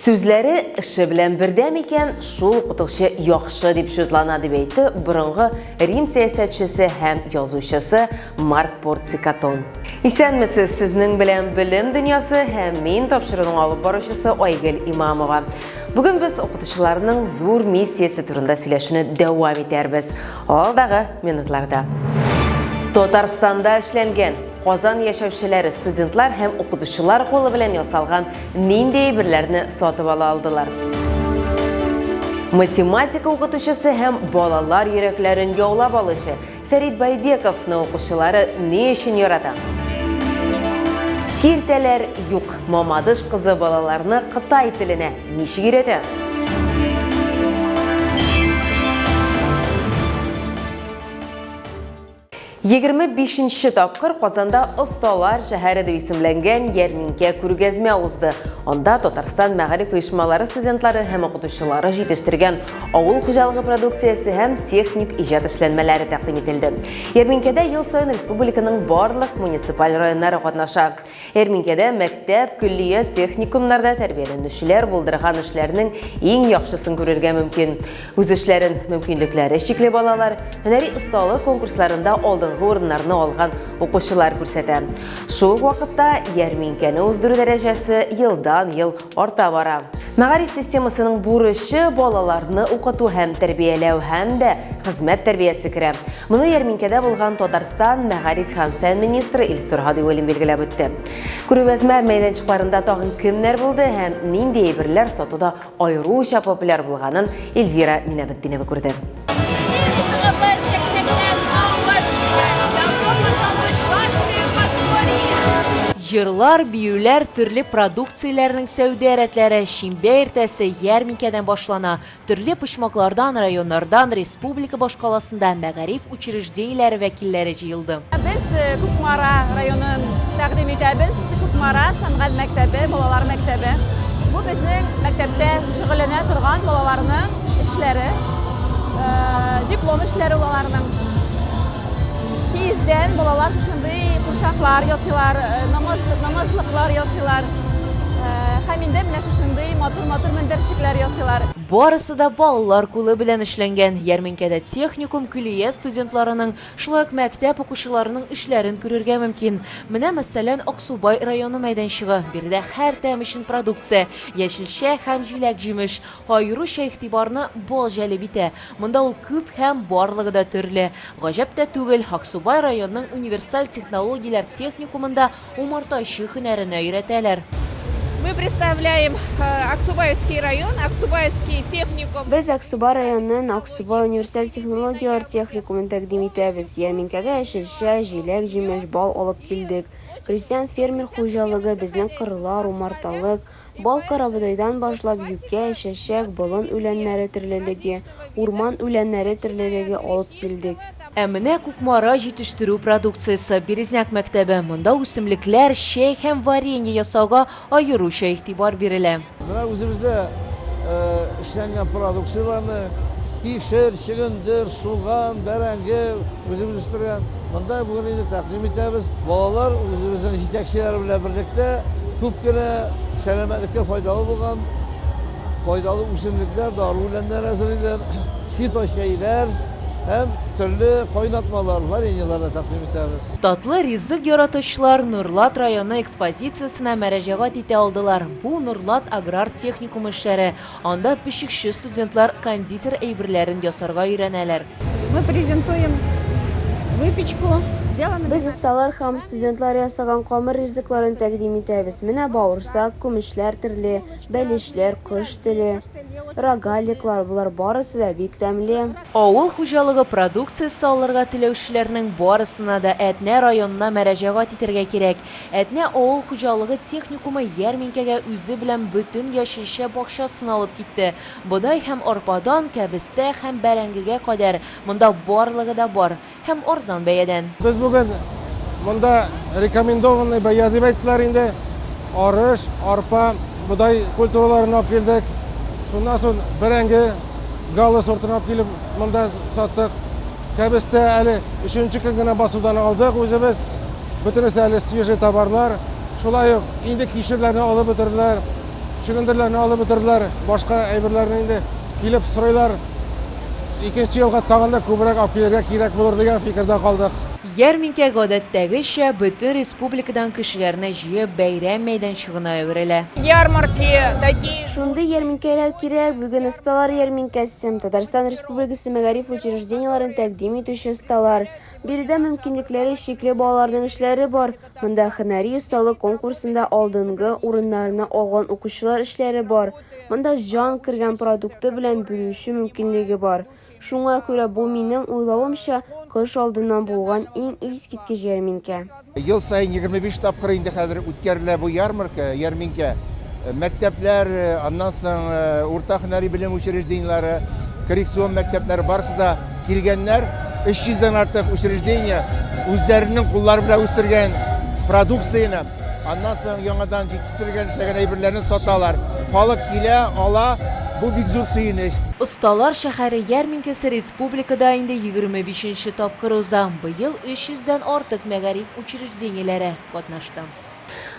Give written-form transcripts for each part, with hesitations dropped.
Сүзләре эше белән бердәм икән, шул укытучы яхшы дип шутлана, дип әйтте борынгы Рим сәясәтчесе һәм язучысы Марк Порций Катон. Исәнмесез, сезнең белән Белем дөньясы һәм мин тапшыруның алып баручысы Айгөл Имамова. Бүген без укытучыларның зур миссиясе турында сөйләшүне дәвам итәрбез. Алдагы минутларда. Татарстанда эшләнгән Казан яшәүчеләре студентлар һәм укытучылар кулы белән ясалган нинди әйберләрне сатып ала алдылар? Математика укытучысы һәм балалар йөрәкләрен яулап алучы Фәрит Байбековны укучылары ни өчен ярата? Киртәләр юк. Мамадыш кызы балаларны кытай теленә ничек өйрәтә? 25 тапкыр Казанда Осталар шәһәре дип исемләнгән ярминкә күргәзмә узды. Анда Татарстан мәгариф оешмалары студентлары һәм укытучылары җитештергән авыл хуҗалыгы продукциясе һәм техник иҗат эшләнмәләре тәкъдим ителде. Ярминкәдә ел саен республиканың барлык муниципаль районнары катнаша. Ярминкәдә мәктәп, көллият, техникумнарда тәрбияләнүчеләр булдырган эшләрнең иң яхшысын күрергә мөмкин. Үз эшләрен мөмкинлекләре чикле балалар, һөнәри осталык конкурсларында алдынгы урыннарны алган укучылар күрсәтә. Шул ук вакытта ярминкәне уздыру дәрәҗәсе елдан-ел арта бара. Мәгариф системасының бурычы балаларны укыту һәм тәрбияләү һәм дә хезмәт тәрбиясе керә. Моны ярминкәдә булган Татарстан мәгариф һәм фән министры Илсур Һадиуллин билгеләп үтте. Күргәзмә мәйданчыкларында тагын кемнәр булды һәм нинди әйберләр сатуда аеруча популяр булганын Эльвира Минәбетдинова күрде. Җырлар, биюләр, төрле продукцияләрнең сәүдә рәтләре шимбә иртәсе ярминкәдән башлана. Төрле почмаклардан, районнардан республика башкаласында мәгариф учреждениеләре вәкилләре җыелды. Без Кукмара районын тәкъдим итәбез. Кукмара сәнгать мәктәбе, балалар мәктәбе. Бу безнең мәктәптә шөгыльләнә торган балаларның эшләре, диплом эшләре ул аларның. Киездән балалар шушындый курчаклар ясыйлар, намаз, намазлыклар ясыйлар. Һәм инде менә шушындый матур-матур мендәрчекләр ясыйлар. Барысы да балалар кулы белән эшләнгән. Ярминкәдә техникум, көллият студентларының, шулай ук мәктәп укучыларының эшләрен күрергә мөмкин. Менә, мәсәлән, Аксубай районы мәйданчыгы. Биредә һәр тәм өчен продукция, яшелчә һәм җиләк-җимеш, Аеруча игътибарны бал җәлеп итә. Монда ул күп һәм барлыгы да төрле. Гаҗәп тә түгел, Аксубай районының универсаль технологияләр техникумында умартачы һөнәренә өйрәтәләр. Мы представляем Аксубаевский район, Аксубаевский техникум. Без Аксубай районының Аксубай универсаль технологияләр техникумын тәкъдим итәбез. Ярминкәгә яшелчә, җиләк-җимеш, бал алып килдек. Крестьян-фермер хуҗалыгы, безнең кырлар, умарталык, Бал карабодайдан башлап юкә, чәчәк, болын үләннәре төрлелеге, урман үләннәре төрлелеге алып килдек. Ә менә Кукмара җитештерү продукциясе, Березняк мәктәбе. Монда үсемлекләр, чәй һәм варенье ясауга аеруча игътибар бирелә. Менә үзебездә эшләнгән продукцияләрне, кишер, чөгендер, суган, бәрәңге үзебез үстергән. Монда бүген инде тәкъдим итәбез. Балалар үзебезнең җитәкчеләр белән берлектә күп кенә сәламәтлеккә файдалы булган файдалы үсемлекләр, дару үләннәр әзерлиләр, фиточәйләр һәм төрле кайнатмалар, вареньелар да тәкъдим итәбез. Татлы ризык яратучылар Нурлат районы экспозициясенә мәрәҗәгать итә алдылар. Бу Нурлат аграр техникумы эшләре. Анда пешекче студентлар кондитер әйберләрен ясарга өйрәнәләр. Мы презентуем выпечку, сделанную. Без осталар һәм студентлар ясаган камыр ризыкларын тәкъдим итәбез. Менә бавырсак, күмәчләр төрле, бәлешләр, кош теле, рогаликлар, болар барысы да бик тәмле. Авыл хуҗалыгы продукциясе алырга теләүчеләрнең барысына да Әтнә районына мәрәҗәгать итәргә кирәк. Әтнә авыл хуҗалыгы техникумы ярминкәгә үзе белән бөтен яшелчә бакчасын алып китте. Бодай һәм арпадан, кәбестә һәм бәрәңгегә кадәр, монда барлыгы да бар. Һәм арзан бәядән. Без бүген монда рекомендованный бәя дип әйттеләр инде. Арыш, арпа, бодай культураларын алып килдек. Шуннан соң бәрәңге гала сортын алып килеп монда саттык. Кәбестә әле өченче көн генә басудан алдык үзебез. Бөтенесе әле свежий товарлар. Шулай ук инде кишерләрне алып бетерделәр. Чөгендерләрне алып бетерделәр, башка әйберләрне инде килеп сорыйлар. Икенче елга тагын да күбрәк алып килергә кирәк булыр дигән фикердә калдык. Ярминкә гадәттәгечә бөтен республикадан кешеләрне җыеп бәйрәм мәйданчыгына әверелә. Ярмарки такие. Шундый ярминкәләр кирәк, бүген осталар ярминкәсе, Татарстан Республикасы мәгариф учреждениеләрен тәкъдим итүче осталар. Биредә мөмкинлекләре чикле балаларның эшләре бар. Монда һөнәри осталык конкурсында алдынгы урыннарны алган укучылар эшләре бар. Монда җан кергән продукты белән бүлешү мөмкинлеге бар. Шуңа күрә бу минем уйлавымча, кыш алдыннан булган иң искиткеч ярминкә. Ел саен 25 тапкыр инде хәзер үткәрелә бу ярмарка, ярминкә. Мәктәпләр, аннан соң урта һөнәри белем учреждениеләре, коррекцион мәктәпләр барысы да килгәннәр. 300 дән артык учреждение үзләренең куллары белән үстергән продукцияне, аннан соң яңадан җитештергән, эшләгән әйберләрне саталар. Халык килә, ала. Бу бик зур сөенеч. Осталар шәһәре ярминкәсе республикада инде 25 нче тапкыр уза. Быел 300 дән артык мәгариф учреждениеләре катнашты.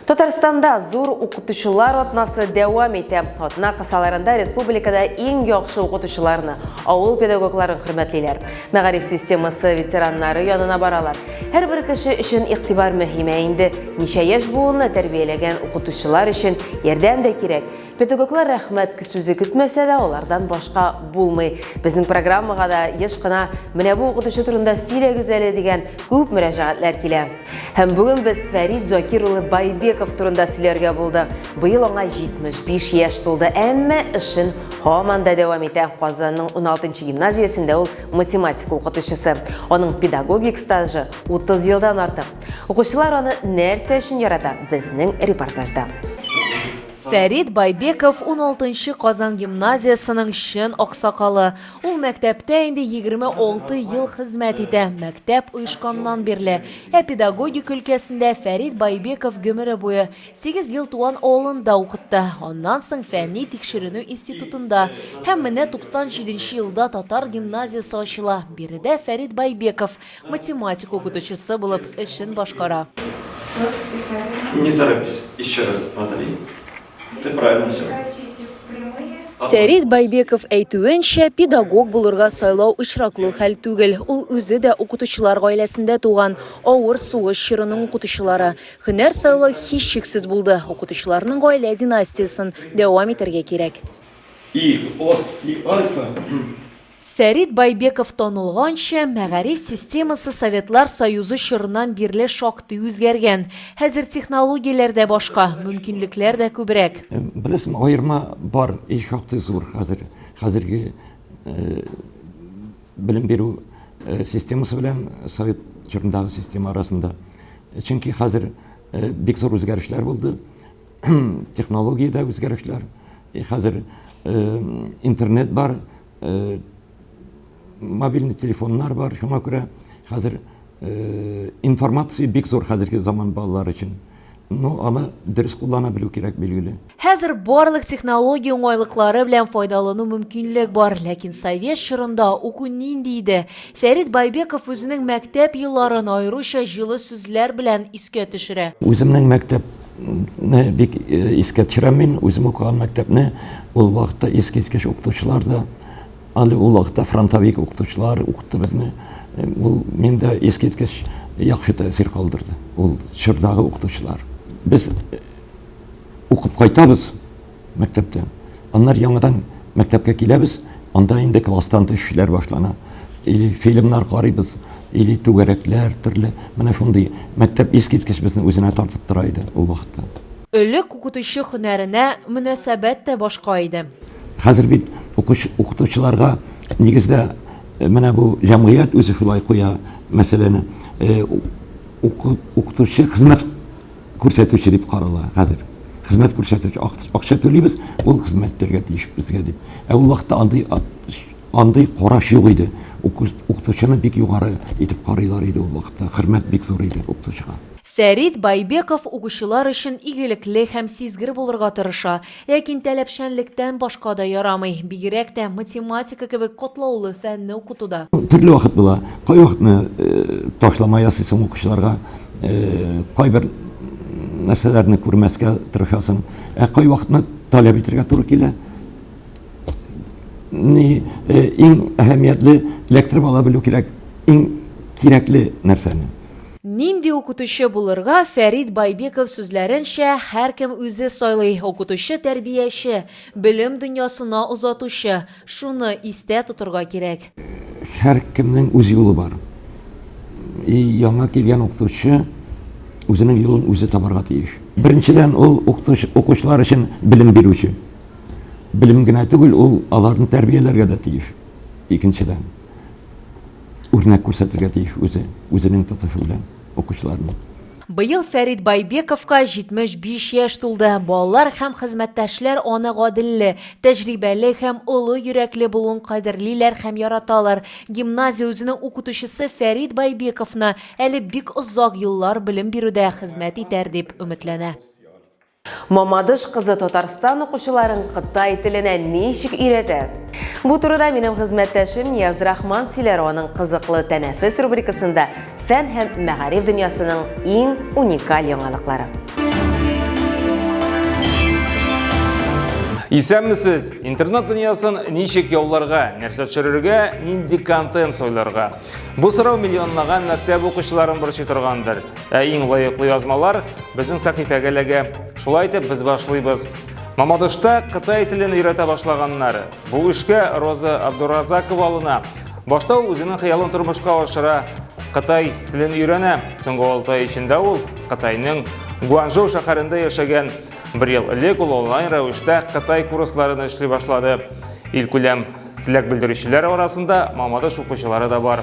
Татарстанда зур укытучылар атнасы дәвам итә. Атна кысаларында республикада иң яхшы укытучыларны, авыл педагогларын хөрмәтлиләр. Мәгариф системасы ветераннары янына баралар. Һәрбер кеше өчен игътибар мөһим, ә инде ничә яшь буынны тәрбияләгән укытучылар өчен ярдәм дә кирәк. Педагоглар рәхмәт сүзе көтмәсә дә, алардан башка булмый. Безнең программага да еш кына менә бу укытучы турында сөйләгез әле дигән күп мөрәҗәгатьләр килә. Һәм бүген без Фәрит Закир улы Байбеков турында сөйләргә булдык. Быел аңа 75 яшь тулды, әмма эшен һаман да дәвам итә. Казанның 16 гимназиясендә ул математика укытучысы. Аның педагогик стажы 30 елдан артык. Укучылар аны нәрсә өчен ярата? Безнең репортажда. Фәрит Байбеков 16 Казан гимназиясенең чын аксакалы. Ул мәктәптә инде 26 ел хезмәт итә, мәктәп оешканнан бирле. Ә педагогика өлкәсендә Фәрит Байбеков гомере буе 8 ел туган авылында укытты, аннан соң фәнни тикшеренү институтында. Һәм менә 97 нче елда татар гимназиясе ачыла, биредә Фәрит Байбеков математика укытучысы булып эшен башкара. Не торопись, еще раз повтори. Ты правильно все. Фәрит Байбеков әйтүенчә, педагог булырга сайлау очраклы хәл түгел. Ул үзе дә укытучылар гаиләсендә туган, авыр сугыш чорының укытучылары. Һөнәр сайлау һичшиксез булды, укытучыларның гаилә династиясен дәвам итәргә кирәк. И, от, и альфа. Фәрит Байбеков танылганча, мәгариф системасы Советлар Союзы чорыннан бирле шактый үзгәргән. Хәзер технологияләр дә башка, мөмкинлекләр дә күбрәк. Беләсең, аерма бар, и шактый зур хәзер. Хәзерге белем бирү системасы белән совет чорындагы система арасында. Чөнки хәзер бик зур үзгәрешләр булды. Технологиядә үзгәрешләр. Хәзер интернет бар, Э, мобильный телефоннар бар, шуңа күрә хәзер э, информация бик зур хәзерге заман балалар өчен. Ну, аны дөрес куллана белү кирәк, билгеле. Хәзер барлык технология уңайлыклары белән файдалану мөмкинлек бар, ләкин совет чорында уку нинди иде? Фәрит Байбеков үзенең мәктәп елларын аеруча җылы сүзләр белән искә төшерә. Үземнең мәктәп бик э, искә төшерәм мин, үзем укыган мәктәпне. Ул вакытта искиткеч укытучылар да, әле ул вакытта фронтовик укытучылар укытты безне. Э, ул миндә искиткеч яхшы тәэсир калдырды. Ул чордагы укытучылар. Без э, укып кайтабыз мәктәптән. Аннары яңадан мәктәпкә киләбез, анда инде класстан тыш эшләр башлана. Или фильмнар карыйбыз, или түгәрәкләр төрле. Менә шундый мәктәп искиткеч безне үзенә тартып тора иде ул вакытта. Элек укытучы һөнәренә мөнәсәбәт тә башка иде. Хәзер бит укытучыларга нигездә э, менә бу җәмгыять үзе шулай куя мәсьәләне. Э, укытучы хезмәт күрсәтүче дип карала хәзер. Хезмәт күрсәтүче, акча түлибез, ул хезмәт итәргә тиеш безгә дип. Ә ул вакытта андый андый караш юк иде. Укытучыны бик югары итеп карыйлар иде ул вакытта. Хөрмәт бик зур иде укытучыга. Фәрит Байбеков укучылар өчен игелекле һәм сизгер булырга тырыша. Ләкин таләпчәнлектән башка да ярамый, бигрәк тә математика кебек катлаулы фәнне укытуда. Төрле вакыт була. Кайвакытны ташлама ясыйсың укучыларга, кайбер нәрсәләрне күрмәскә тырышасың. Ә кайвакытны таләп итәргә туры килә. Ни, э, иң әһәмиятле эләктереп ала белү кирәк, иң кирәкле нәрсәне. Нинди укытучы булырга, Фәрит Байбеков сүзләренчә, һәркем үзе сайлый. Укытучы, тәрбияче, белем дөньясына озатучы. Шуны истә тотырга кирәк. Һәркемнең үз юлы бар. И яңа килгән укытучы үзенең юлын үзе табарга тиеш. Беренчедән, ул укытучы, укучылар өчен белем бирүче. Белем генә түгел, ул аларны тәрбияләргә дә тиеш. Икенчедән, үрнәк күрсәтергә тиеш үзе, үзенең тотышы белән укучыларны. Быел Фәрит Байбековка 75 яшь тулды. Балалар һәм хезмәттәшләр аны гаделле, тәҗрибәле һәм олы йөрәкле булуын кадерлиләр һәм яраталар. Гимназия үзенең укытучысы Фәрит Байбековны әле бик озак еллар белем бирүдә хезмәт итәр дип өметләнә. Мамадыш кызы Татарстан укучыларын кытай теленә ничек өйрәтә? Бу турыда минем хезмәттәшем Нияз Рахман сөйләр аның кызыклы тәнәфес рубрикасында фән һәм мәгариф дөньясының иң уникаль яңалыклары. Исәнмесез! Интернет дөньясын ничек яуларга, нәрсә төшерергә, нинди контент сайларга? Бу сорау миллионлаган мәктәп укучыларын борчый торгандыр. Ә иң лаеклы язмалар безнең сәхифәгә эләгә. Шулай итеп, без башлыйбыз. Мамадышта кытай телен өйрәтә башлаганнар. Бу эшкә Роза Абдуразакова алына. Башта ул үзенең хыялын тормышка ашыра. Кытай телен өйрәнә. Соңгы 6 ай эчендә ул Кытайның Гуанчжоу шәһәрендә яшәгән. Бер ел элек ул онлайн рәвештә Кытай курсларын эшли башлады. Илкүләм теләк белдерүчеләр арасында Мамадыш укучылары да бар.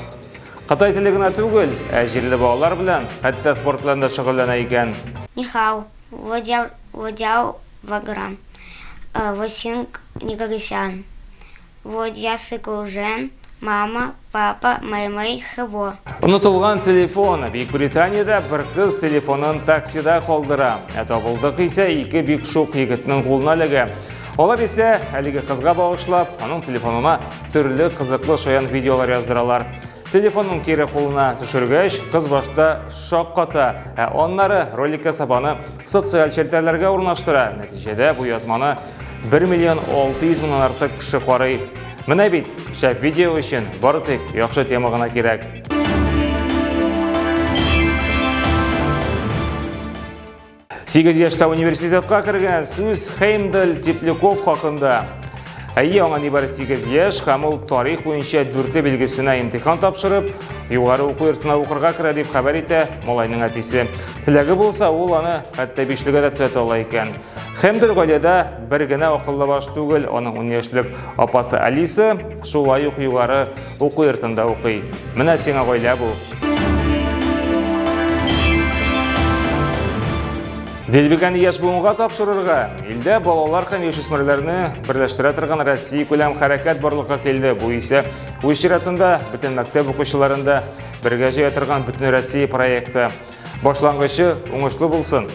Кытай теле генә түгел, ә җирле балалар белән, хәтта спорт белән дә шөгыльләнә икән. Нихау, Водяу, Водяу Ваграм, Восинг Никогосян, Водясы Кужен, Мама, Папа, Мэй-Мэй, Хэбо. Онытылган телефон. Бөекбританиядә бер кыз телефонын таксида калдыра. Ә табылдык исә ике бик шук егетнең кулына эләгә. Алар исә әлеге кызга багышлап, аның телефонына төрле кызыклы шаян видеолар яздыралар. Телефонын кире кулына төшергәч, кыз башта шакката, ә аннары ролик ясап аны социаль челтәрләргә урнаштыра. Нәтиҗәдә бу язманы 1 миллион 600 меңнән артык кеше карый. Менә бит, шәп видео өчен бары тик яхшы тема гына кирәк. 8 яшьтә университетка кергән сүз Хеймдаль Тепляков хакында. Әйе, аңа нибары 8 яшь һәм ул тарих буенча дүртле билгесенә имтихан тапшырып, югары уку йортына укырга керә дип хәбәр итә малайның әтисе. Теләге булса, ул аны хәтта бишлегә дә төзәтә ала икән. Хемдел гаиләдә бер генә акыллы баш түгел, аның 10 яшьлек апасы Алиса шулай ук югары уку йортында укый. Менә сиңа гаилә бу. Дилбегәне яшь буынга тапшырырга, илдә балалар һәм яшүсмерләрне берләштерә торган Россия күләм хәрәкәт барлыкка килде. Бу исә үз чиратында бөтен мәктәп укучыларын да бергә җыя торган Бөтенроссия проекты. Башлангычы уңышлы булсын!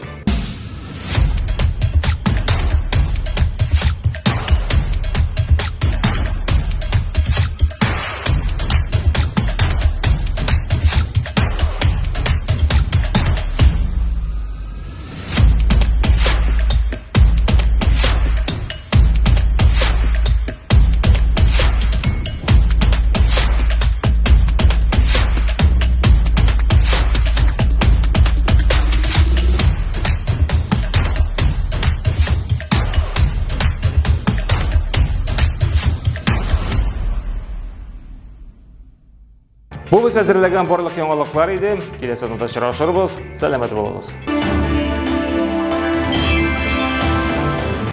Бу без әзерләгән барлык яңалыклар иде. Киләсе атнада очрашырбыз. Сәламәт булыгыз.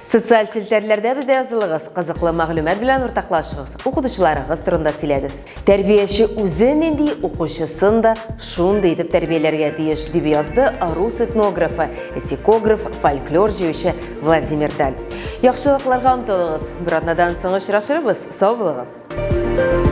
Социаль челтәрләрдә бездә язылыгыз, кызыклы мәгълүмат белән уртаклашыгыз, укытучыларыгыз турында сөйләгез. Тәрбияче үзе нинди, укучысын да шундый итеп тәрбияләргә тиеш, дип язды рус этнографы, этикограф, фольклор җыючы Владимир Даль. Яхшылыкларга омтылыгыз. Бер атнадан соң очрашырбыз. Сау булыгыз.